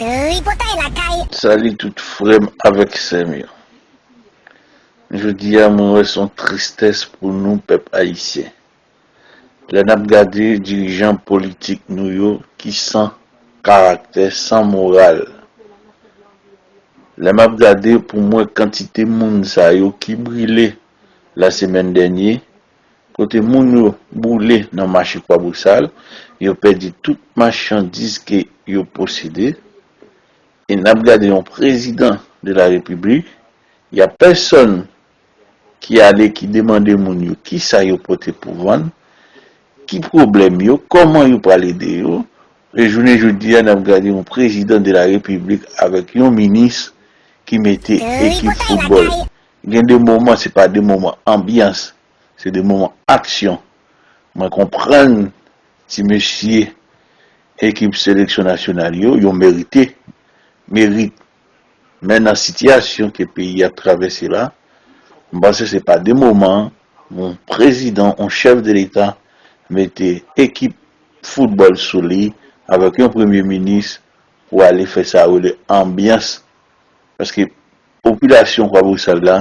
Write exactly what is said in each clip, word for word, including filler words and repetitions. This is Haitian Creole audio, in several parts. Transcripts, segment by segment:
Tripotay Lakay. Salut tout frè m avèk sè m yo. Jodi a, mwen wè se yon tristès pou nou, pèp ayisyen. Lè n ap gade dirijan politik nou yo ki san karaktè, san moral. Lè m ap gade pou mwen kantite moun sa yo ki brile lasemèn dènye, kote moun yo boule nan mache Kwabosal, yo pèdi tout machandiz ke yo posede. E n ap gade yon prezidan de la repiblik, y a pèsonn ki ale, ki demande moun yo kisa yo pote pou vann, ki pwoblèm yo, kòman yo pral ede yo. E jounen jodi a, n ap gade yon prezidan de la repiblik avèk yon minis ki mete ekip foutbòl. Gen de moman, se pa de moman anbyans, se de moman aksyon. Mwen konprann ti mesye ekip seleksyon nasyonal yo, yo merite merit. Men nan sitiyasyon ke peyi ap travèse la, m panse se pa de moman yon prezidan, yon chèf de leta mete ekip foutbòl sou li avèk yon premye minis pou ale fè sa yo rele anbyans. Paske popilasyon Kwabosal la,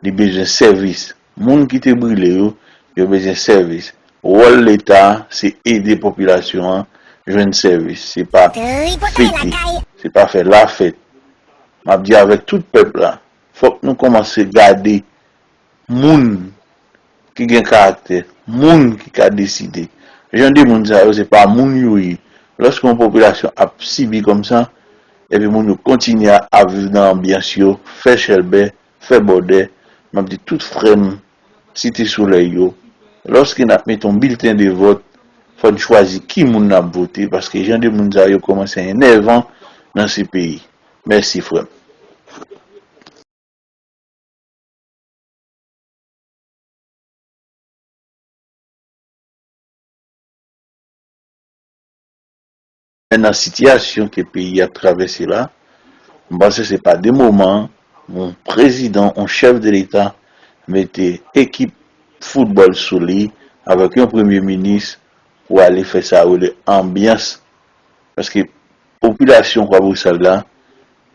li bezwen sèvis. Moun ki te brile yo, yo bezwen sèvis. Wòl leta, se ede popilasyon an jwenn sèvis. Se pa fete, se pa fè lafèt. M ap di avèk tout pèp la, fòk nou kòmanse gade moun ki gen karaktè, moun ki ka deside. Jan de moun sa yo, se pa moun yo ye. Lòske yon popilasyon ap sibi kòmsa, epi moun yo kontinye ap viv nan anbyans yo, fè chèlbè, fè bòdè, m ap di tout frè m Site Solèy yo, lòske n ap mete yon bilten de vòt, fò n chwazi ki moun n ap vote, paske jan de moun sa yo kòmanse enèvan nan se peyi. Mèsi, frè m. Men nan sitiyasyon ke peyi ap travèse la, m panse se pa de moman yon prezidan, yon chèf de leta mete ekip foutbòl sou li avèk yon premye minis pou ale fè sa yo rele anbyans. Paske popilasyon Kwabosal la,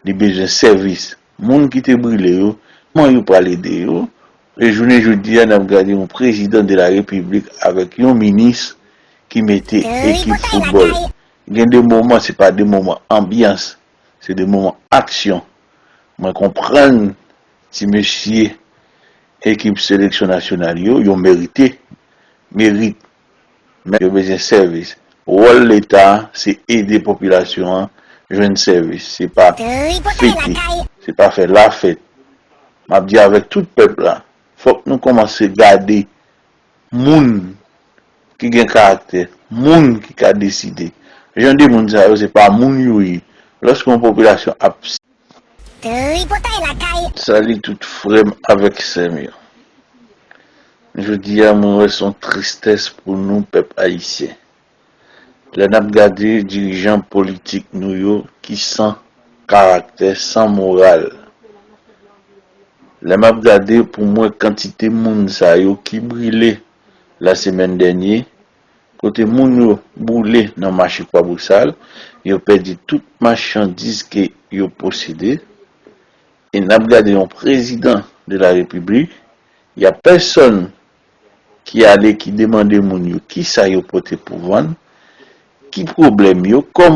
li bezwen sèvis. Moun ki te brile yo, kòman yo pral ede yo? E jounen jodi a, n ap gade yon prezidan de la repiblik avèk yon minis ki mete ekip foutbòl. Gen de moman, se pa de moman anbyans, se de moman aksyon. Mwen konprann ti mesye ekip seleksyon nasyonal yo, yo merite merit. Men yo bezwen sèvis. Wòl leta, se ede popilasyon an jwenn sèvis. Se pa fete, se pa fè lafèt. M ap di avèk tout pèp la, fòk nou kòmanse gade moun ki gen karaktè, moun ki ka deside. Jan de moun sa yo, se pa moun yo ye. Lòske yon popilasyon ap Tripotay Lakay. Salut tout frè m avèk sè m yo. Jodi a, mwen wè se yon tristès pou nou, pèp ayisyen. Lè n ap gade dirijan politik nou yo ki san karaktè, san moral. Lè m ap gade pou mwen kantite moun sa yo ki brile lasemèn dènye, kote moun yo boule nan mache Kwabosal, yo pèdi tout machandiz ke yo posede. E n ap gade yon prezidan de la repiblik, y a pèsonn ki ale, ki demande moun yo kisa yo pote pou vann, ki pwoblèm yo, kòman